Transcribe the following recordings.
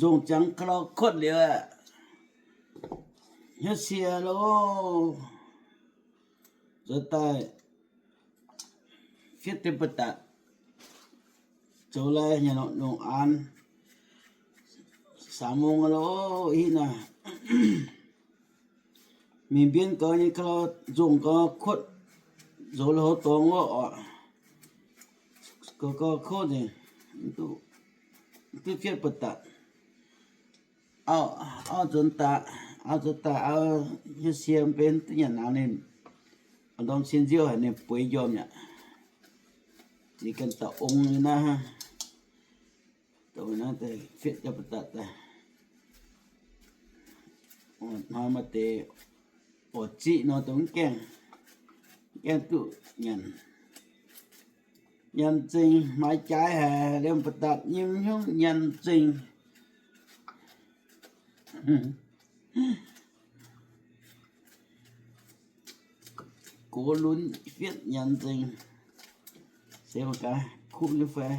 nzungh ziangx ka'lor kuotv liuz, hnyouv sie loh, nzuonx daaih fietv deix mbu'datc zoux lai nyanc longc aan, สามโมง loh, hitv naaiv. Mingh mbienv gau nyei ka'lor nzungh gau kuotv, nzox lui-houx dorngx wuov oc, gau gau kuotv nzengc, duqv fietv mbu'datc. Auv, auv nzuonx daaih, auv nzuonx daaih, auv hnyouv sie mbenv duqv nyanc nangx ninh, ndorm cien nziouv haic ninh bueix njormh aqv. Ninh ganh dauh ong nyei naaiv, dongh naaiv deix fietv jaa mbu'datc daaih. Hnoi maaih deix orqc ziqv nor dongh mv gaengh, mv gaengh duqv nyanc. Nyanc nzengc, maaiz jaaix haic, liemh mbu'datc nyim hnyouv nyanc nzengc. Gox lunx fietv nyanc nzengc. Se mangc gaax kuv nyei fai.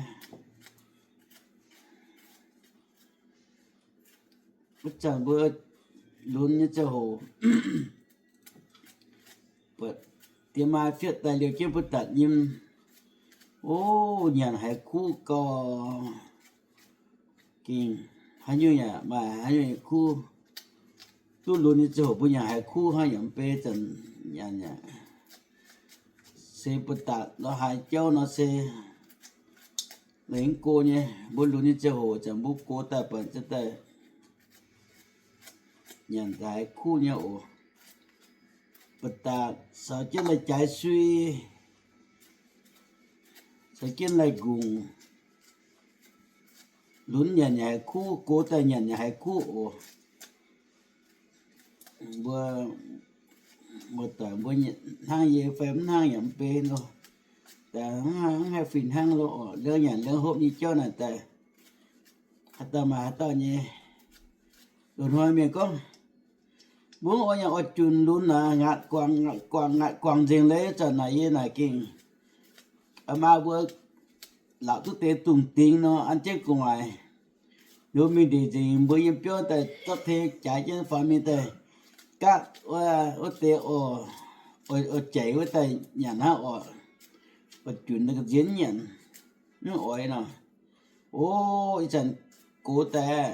Wuov zanc mbuo lunx nyei ziangh hoc, buatc diex maa fietv daaih liouh jienv mbu'datc nyim. O, nyanc haiz kuv gau. Gengh haaix nyungc yaac maaih haaix nyungc kuv. Duqv lunx nyei ziangh hoc mbuo nyanc haiz kuv hnangv, yaac mv bei zanc nyanc aqv. Se mbu'datc lorz haaix jauv nor se lengc go nyei. Mbuo lunx nyei ziangh hoc zanc mbuo gox daaih baac za'gengh nyanc haiz kuv nyei oc. Mbu'datc caux jienv lai-jaaix sui, caux jienv lai-nqungc, lunx nyanc yaac haiz kuv, gox daaih nyanc yaac haiz kuv oc. Mbuo, mbuo doic mbuo hnangv yie fai mv hnangv yaac mv bei nor, mv haih fih hnangv loh oc. Liouh nyanc liouh hopv nyei jauv naaic daaih, haaix dauh maaih haaix dauh nyei. Loz-hnoi mienh gorngv, mbuo oix nyanc oix junc lunx naaic, ngaatc guangc ngaatc guangc ngaatc guangc nzengc leiz zanc naaic yie naaic gengh, aa maa mbuo laauc duqv deix dungz dingx nor an jienv gu'nguaaic. Liuz mingh ndeic nzengc mbuo yiem biauv daaih zorqv tei jaaix jienv faaux mingh daaih gaatv wuov deix oc, oix jaic wuov daaih nyanc hnangv oc. Oix junc ga'nziex nyanc, mv oix nor. O, ih zanc gox daaih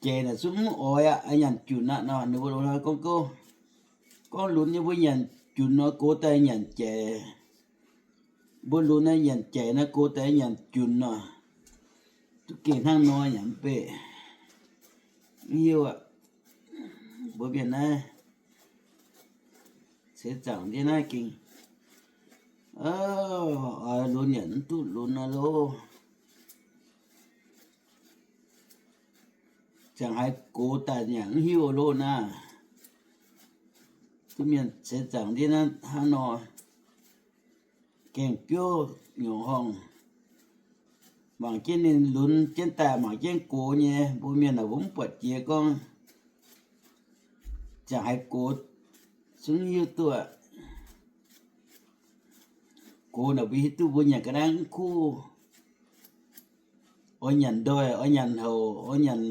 jaic naaic zungv mv oix aqv, nyanc junc aqv nor. Ninh mbuo loz-hnoi gorngv gouv, gorngv lunx nyei mbuo nyanc junc nor, gox daaih nyanc jaic. Mbuo lunx naaiv nyanc jaic nor, gox daaih nyanc junc nor. Duqv gengh hnangv nor yaac mv bei, mv hiuv aqv. Mbuo mienh naaiv seix zaangc ndiev naaiv gengh, oix lunx yaac mv duqv lunx nor loh. Ziangh haiz gox daaih yaac mv hiuv loh naaiv. Duqv mienh seix zaangc ndiev naaiv hnangv nor, gaengh biouv nyungc horngh, mangc jienv ninh lunx jienv daaih, mangc jienv gox nyei, mbuo mienh naaic mbuo mv buatc jiex gorngv ziangh haiz gox zungv hiuv duqv. Gox naaic mbuo hiuv duqv mbuo nyanc ga'naaiv mv kuv, oix nyanc ndoih, oix nyanc houc, oix nyanc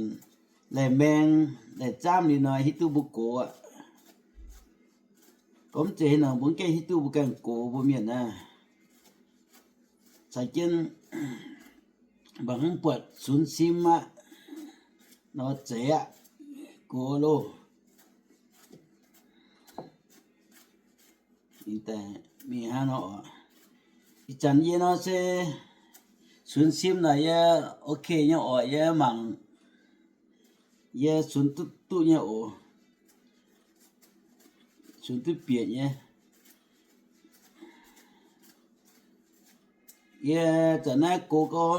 laih maeng, laih zaamv liuz nor hiuv duqv mbuo gox aqv. Gorngv mv zeiz haaix nor mbuo mv gaengh hiuv duqv mbuo ganh gox mbuo mienh naaiv. Caux jienv mv baac mv buatc sunx sim aqv nor, zeiz aqv, gox loh. Mingh hnangv nor oc. Ih zanc yie nor se sunx sim naaic yie ok nyei oc, yie mangc yie sunx duqv duqv nyei oc. Sunx duqv bieqc nyei. Yie zanc naaiv gox gau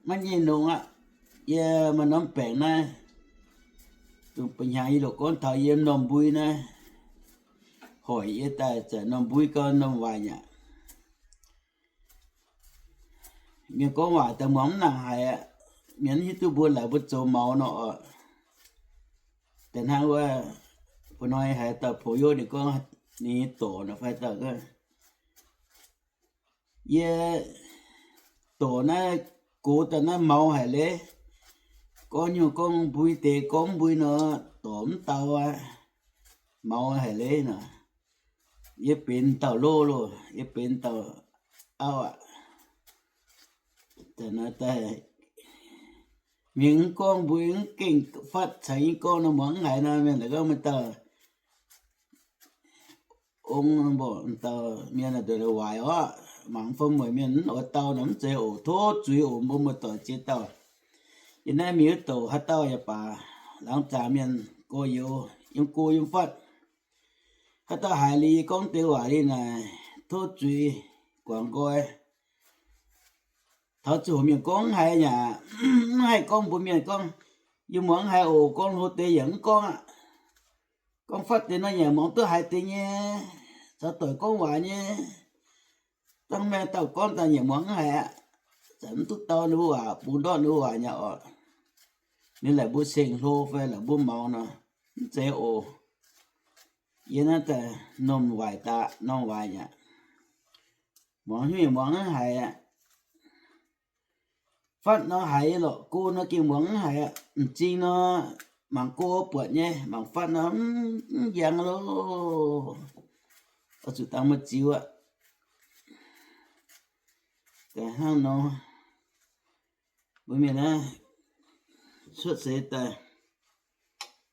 maiv nyei nongx aqv. Yie maaih norm baengc naaiv, dongh ba'hnyangx yie loc gorngv taux yiem norm mbui naaiv, hoic yie daaih zanc norm mbui gau norm waaic aqv. Mienh gorngv waac daaih muangx mv nangc haic aqv. Mienh mv hiuv duqv mbuo laaic mbuo zoux maux nor oc. Da'hnangv wuov, bu hnoi haiz dauh poux youv ninh gorngv, ninh nyei dorc nor fai dauh gorngv, yie dorc naaiv gox daaih naaiv maux haic leiz. Gorngv nyungc gorngv mbui deix gorngv mbui nor, dorc mv dau aqv. Maux haic leiz nor, yie benx dauh loh loh, yie benx dauh auv aqv. Mienh mv gorngv mbui mv gengh fatv caux yie gorngv nor, muangx mv haiz nor, mienh la'gorngv maaih dauh ong mborqv dauh mienh nduqc waaic orqc, mangc fam mueic mienh mv oix dau nor mv zeiz oc, tov zuiz oc, mbuo muoz-doic ziex dauh. Yie naaiv mingh wuov douc haaix dauh yaac baac, laangz zaangc mienh gorx-youz yiem go yiem fatv, haaix dauh haiz liuz yie gorngv deix waac liuz naaic, tov zuiz guangc nqoi. Taux ziangh hoc mienh gorngv mv haiz yaac mv haih gorngv mbuox mienh gorngv, yie muangx mv haiz oc, gorngv hlo deix yaac mv gorngv aqv. Gorngv fatv deix nor yaac muangx duqv haiz deix nyei, caux doic gorngv waac nyei. Dangh maaih dauh gorngv daaih yaac muangx mv haiz aqv. Zanc mv duqv dau ninh mbuo waac, bungx ndortv ninh mbuo waac nyei oc. Ninh laaic mbuo seng hlo fai laaic mbuo maux nor, mv zeiz oc. Yie naaiv daaih normh waaic daaih, normh waaic aqv. Muangx hnyouv muangx mv haiz aqv. Fatv nor haiz lorqc, go nor gengh muangx mv haiz aqv. M'zing nor mangc go buatc nyei, mangc fatv nor mv njang loh. Oix zuqc dangx maiv ziux aqv. Daaih hnangv nor, mbuo mienh naaiv cuotv seix daaih,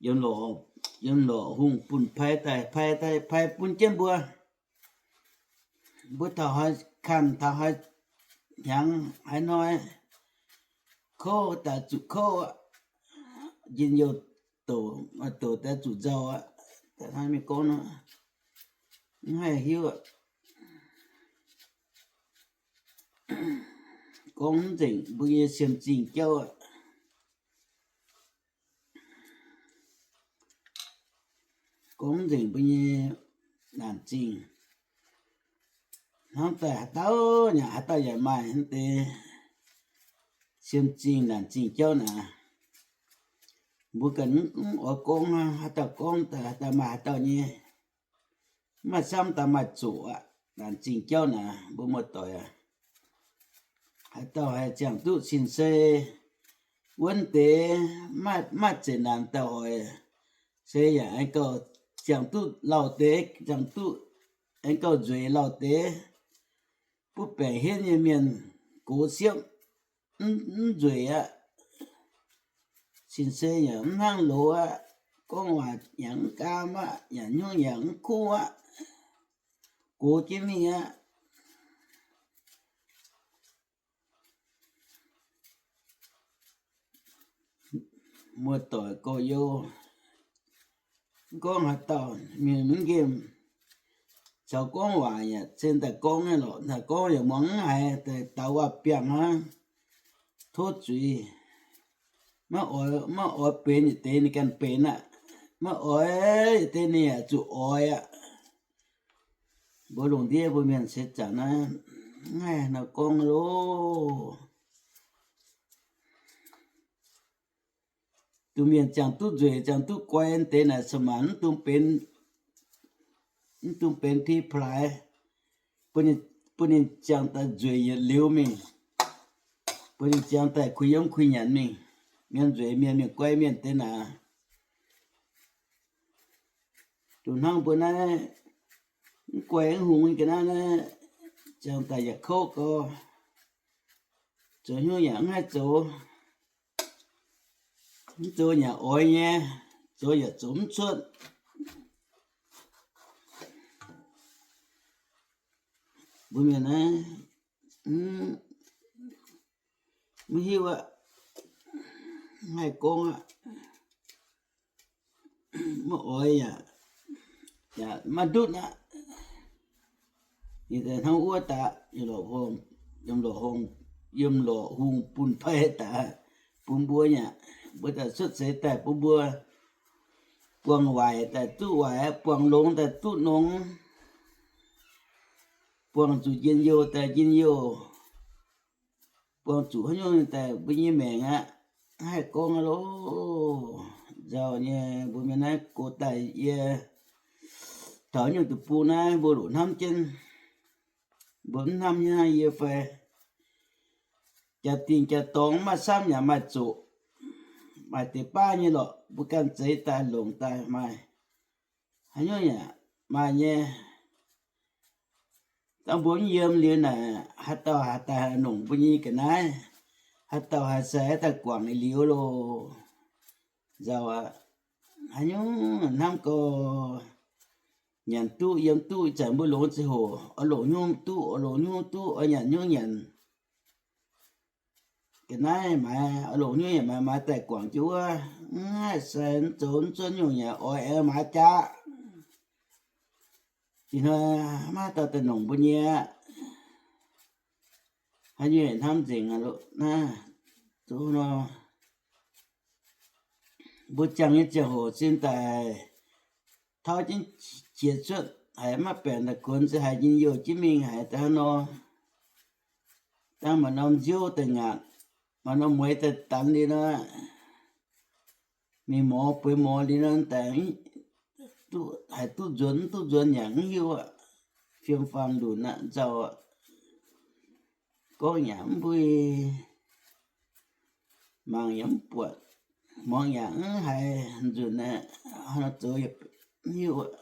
yiem lorqc, yiem lorqc hungh bun pai daaih, pai daaih, pai bun jienv mbuo. Mbuo taux haaix kanh, taux haaix hnyangx haaix hnoi, kouv daaih zuqc kouv aqv. Njien-youh douc, maaih douc daaih zuqc nzauh aqv. Daaih hnangv mienh gorngv nor, mv haih hiuv aqv. Gorngv mv nzengc mbuo nyei siemv-zingh jauv aqv. Gorngv mv nzengc mbuo nyei naanc zingh. Hnangv daaih haaix dauh yaac, haaix dauh yaac maaih hnangv deix siemv-zingh naanc zingh jauv naaic. Mbuo ganh mv oix gorngv, haaix dauh gorngv daaih haaix dauh maaih haaix dauh nyei. Mv maaih camv daaih maaih zoqc aqv. Naanc zingh jauv naaic mbuo muoz-doic aac, haaix dauh haih ziangh duqv cin-sei wuonv deix, mv maaih zeqc naanc daaih oix, se yaac aengx gauh ziangh duqv lauh deix, ziangh duqv aengx gauh nzueic lauh deix. Butv baengc henv nyei mienh gox siepv mv nzueic aqv. Cin-sei yaac mv hnangv loz aqv. Gorngv waac yaac mv gaam aqv, yaac hnyouv yaac mv kuv aqv. Gox jienv mingh aqv. Muoz-doic gorx-youz, gorngv haaix dauh mienh mv nqemh caux gorngv waac yaac cen daaih gorngv nyei lorqc. Daaih gorngv yaac muangx mv haiz, daaih daux waac-biangh hnangv. Tov zuiz. Maiv oix, maiv oix benx yietc deix ninh ganh benx aqv. Maiv oix yietc deix ninh yaac zuqc oix aqv. Mbuo lungh ndiev mbuo mienh seix zaangc naaiv, mv haih nor gorngv loh. Dongh mienh ziangh duqv nzueic, ziangh duqv guai deix naaic, se maanc mv dungx benx, mv dungx benx pi-plaaix, bun ninh ziangh daaih nzueic yietc liuz mingh, bun ninh ziangh daaih kuh yiem kuh nyanc mingh. Mienh nzueic mienh, mienh guai mienh deix naaic, dongh hnangv mbuo naaiv mv guai mv hungx ga'naaiv naaiv, ziangh daaih yaac kouv gau, zoux hnyouv yaac mv haih zoux, mv zoux yaac oix nyei, zoux yaac zoux mv cuotv. Mbuo mienh naaiv mv hiuv aqv, mv haih gorngv aqv, maiv oix yaac, yaac maiv ndutv aqv. Ninh daaih hnangv wuov daaih, yiem lorqc hungh bun pai daaih bun mbuo nyei aqv. Mbuo daaih cuotv seix daaih bun mbuo buangh waaic daaih duqv waaic, buangh longx daaih duqv longx, buangh zuqc njien-youh daaih njien-youh, buangh zuqc haaix nyungc daaih mbuo nyei maengc aqv. Haih gorngv aqv loh. Nzauh nyei mbuo mienh naaiv gox daaih yie taux nyungc deic-bung naaiv mbuo loc hnamv jienv, mbuo mv hnamv nyei hnangv yie fai? jaax-dingh jaax-dorngx mv maaih samv yaac maaih zoqc, maaih deix baav nyei lorqc. Mbuo ganh zeix daaih longc daaih maaih haaix nyungc yaac maaih nyei. Dangh mbuo mv yiem liuz naaic, haaix dauh haaix daaih haih nongc mbuo nyei ga'naaiv, haaix dauh haaix sai daaih guangc liuz loh. Nzauh aqv, haaix nyungc hnamv gau, nyanc duqv yiem duqv, ih zanc mbuo longx ziangh hoc oix longc nyungc duqv, oix longc nyungc duqv, oix nyanc nyungc nyanc. Ga'naaiv maaiz oix longc nyungc yaac maaiz, maaiz daaih guangc jienv wuov, mv haih sai, mv zoux mv zuonv nyungc yaac oix aengx maaiz jaax. Ih hnoi maiv dauh daaih nongc mbuo nyei aqv. Haaix nyungc hnamv nzengc aqv loh naaiv. Zuqc nor, mbuo ziangh nyei ziangh hoc sin daaih tauv jienv qiex cuotv haiz maiv baengc daaih kuonx se haiz njien-youh jienv mingh haiz daaih hnangv nor. Dangh maaih norm nziouv daaih ngaatc, maaih norm mueiz daaih danx liuz nor, mingh morz bueix morz liuz nor, daaih haih duqv nzuonx mv duqv nzuonx yaac mv hiuv aqv. Fiem-faam lunc aqv, nzauh aqv. Gorngv yaac mv mbui, mangc yaac mv buatc, muangx yaac mv haiz nzunc aqv. Zoux yaac mv hiuv aqv.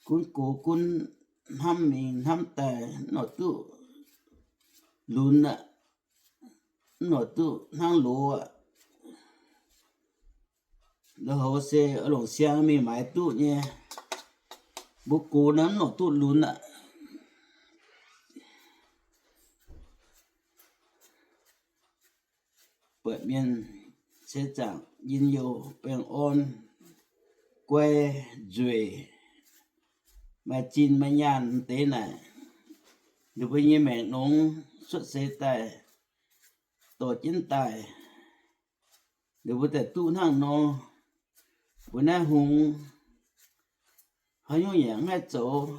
Gunv gox gunv hnamv mingh hnamv daaih, mv nor duqv lunx aqv, mv nor duqv hnangv loz aqv. Loz-hoz se oix longc siang mingh maaiz duqv nyei. Mbuo gox nor mv nor duqv lunx aqv. Buatc mienh se zaangc njien-youh baengh orn, guai nzueic, maaih zinh maaih nyaanh deix naaic, ninh mbuo nyei maengc nongx cuotv seix daaih, dorh jienv daaih, ninh mbuo daaih duqv hnangv nor. Mbuo naaiv hungx, haaix nyungc yaac mv haih zoux,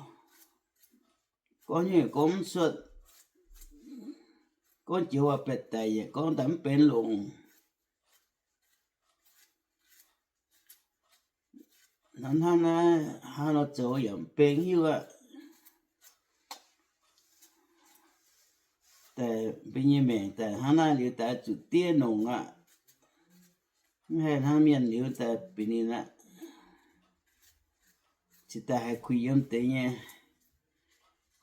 gorngv nyungc yaac gorngv mv cuotv, gorngv joux waac baeqc daic yaac gorngv daaih mv benx longc. Hnangv naaiv, hnangv nor zoux yaac mv benx hiuv aqv. Daaih mbuo nyei maengc daaih hnangv naaiv liuz daaih zuqc diev nongc aqv. Mv haih hnangv mienh liuz daaih bieqc ninh aqv. Cingx daaih haih kuh yiem deix nyei.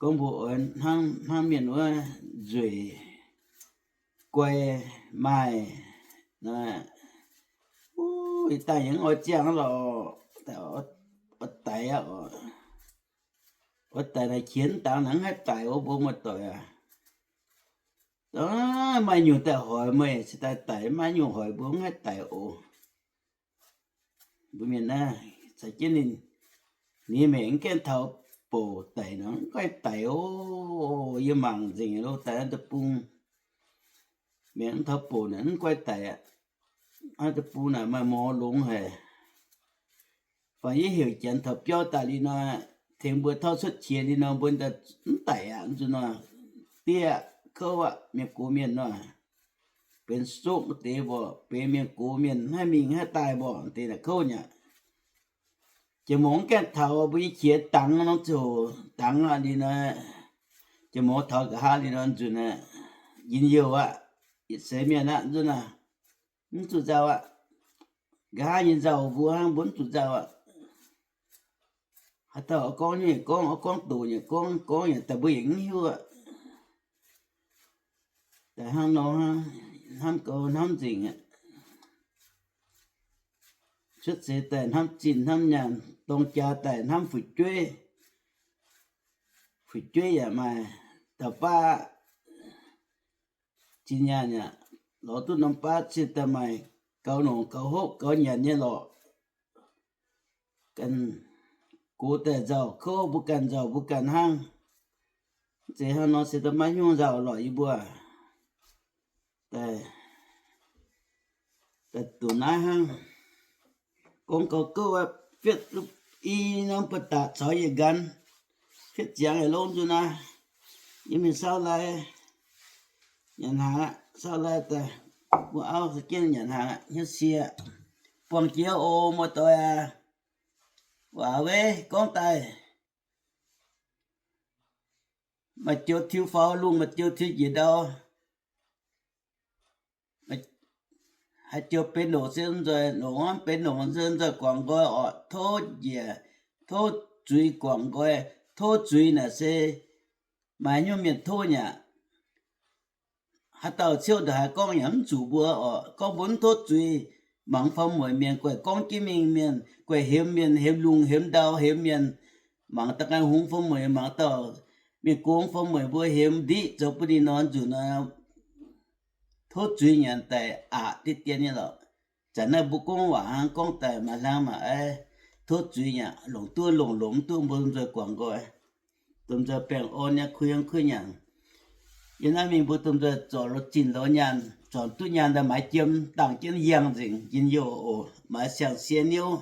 Gorngv mbuo oix hnangv, hnangv mienh wuov nzueic, guai, maaih, wuov, ih daaih yaac mv oix ziangh lorqc, oix daic aqv oc. Oix daic naaic qiex mv dangx naaic mv haih daic oc, mbuo muoz-doic aac. Maaih nyungc daaih hoic meih cingx daaih daic, maaih nyungc hoic mbuo mv haih daic oc. Mbuo mienh naaiv caux jienv ninh, ninh maengc mv gaengh taux bouc daic nor mv goiv daic oc. Yie mangc nzengc lo daaih naaiv deic-bung, maengc mv taux bouc naaic mv goiv daic aqv. Naaiv deic-bung naaic maaih morz longx haic. Fai yie heuc janx taux biauv daaih liuz nor, tengx mbuo tauv cuotv qiex liuz nor, mbuo mv daic aqv. Nzunc nor, diev aqv, kouv aqv, mienh gox mienh nor, benx sokv deix mborqc, benx mienh gox mienh mv haih mingh mv haih daaih mborqc deix naaic kouv nyei aqv. Jiex morz mv gaengh taux, mbuo nyei qiex dangx nor ziouc dangx aqv liuz nor, jiex morz taux nqa'haav liuz nor nzunc aqv, njien-youh aqv, yietc seix mienh aqv nzunc aqv, mv zuqc nzauh aqv. Nqa'haav nyei nzauh mbuo hnangv, mbuo mv zuqc nzauh aqv. Haaix dauh oix gorngv nyei gorngv, oix gorngv doqc nyei gorngv, gorngv yaac daaih mbuo yaac mv hiuv aqv. Daaih hnangv nor, hnamv gau hnamv nzengc aqv. Cuotv seix daaih hnamv zinh hnamv nyaanh, dorng jaax daaih hnamv fu'jueiv. Fu'jueiv yaac maaih dauh baav zinh nyaanh yaac lorz duqv norm baav cingx daaih maaih gaux nongc gaux hopv gaux nyanc nyei lorqc. Ganh gox daaih nzauh kouv mbuo ganh nzauh mbuo ganh hnangv. Mv zeiz hnangv nor se daaih maiv hnyouv nzauh lorqc yie mbuo. Daaih, daaih duqv naaiv hnangv. Gorngv gaux gouv aqv, fietv i norm buoz-daaih caux yietc nqan, fietv ziangx yietc longx nzunc naaiv. Yie mingh saauv lai nyanc hnaangx aqv, saauv lai daaih mbuo auv se jienv nyanc hnaangx aqv, hnyouv sie aqv. Buangh jiex oc muoz-doic aac. Waac weiv gorngv daaih. Maaih joux tiux faaux lungh, maaih joux tiux njiec ndau. Haaix joux benx longc se nzoih longc, mv benx longc se nzoih guangc nqoi orqc. Tov njiec, tov zuiz guangc nqoi. Tov zuiz naaic se maaih hnyouv mienh tov nyei aqv. Haaix dauh ciouv ndongc haaix gorngv yaac mv zuqc mbuo orqc. Gorngv mbuo mv tov zuiz, mangc fam mueic mienh, guaih gorngv jienv mingh mienh, guaih hemx mienh, hemx lungh, hemx ndau, hemx mienh, mangc dauh ganh hungx fam mueic, mangc dauh mienh gong fam mueic, mbuo hemx ndiqv zoux bun ninh nor nzunc nor, tov zuiz nyanc daic aqc diqv dien nyei lorqc. Zanc naaiv mbuo gorngv waac hnangv, gorngv daaih maaih hlang maaih aiv, tov zuiz nyanc, longc duqv longc, longc mv duqv mbuo domh nzoih guangc nqoi, domh nzoih baengh orn nyei kuiv hnyangx kuiv nyanc. Yiem naaiv mingh mbuo domh nzoih zorc lorz zinh lorz nyaanh, zorc duqv nyaanh daaih maaiz jiem dangh jienv yangh nzengc njien-youh oc. Maaiz siang-sie niouv.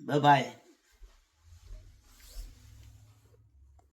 Bye bye.